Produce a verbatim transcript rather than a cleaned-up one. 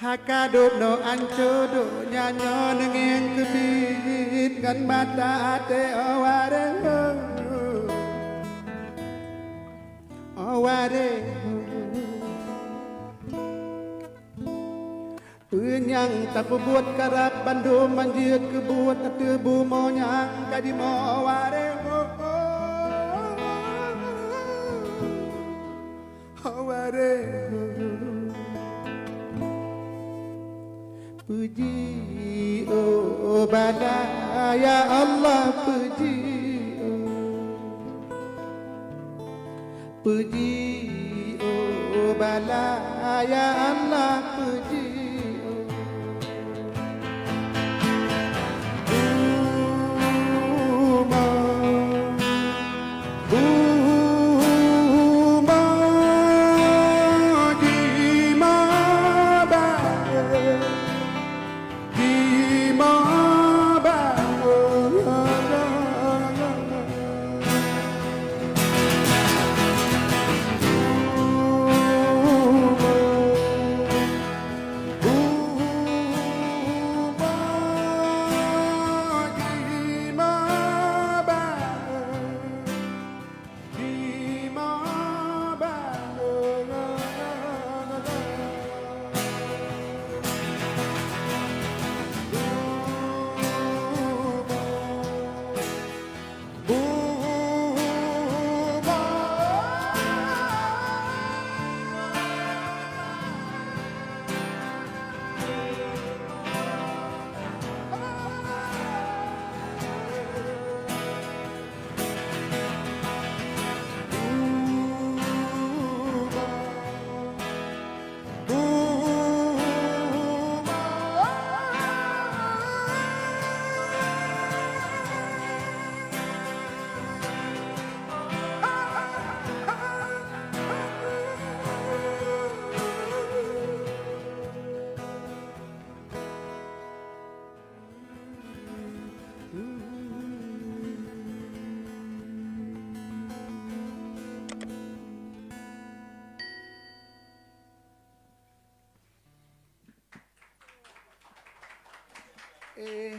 Haka dub noe anco donya nyoe neungieng keubiet ngon mata até, oh wareh, oh, oh wareh. Peue nyang tapeubuet karab bandum manjeuet keubuet ateueh bumoe nyang ka jimoe, oh wareh, oh, oh, oh. Hawareh. Puji, oh, oh, bala, ya Allah, puji, oh. Puji, oh, oh, bala, ya Allah, puji, oh. Buma, buma, jima bae, jima bae. Eh,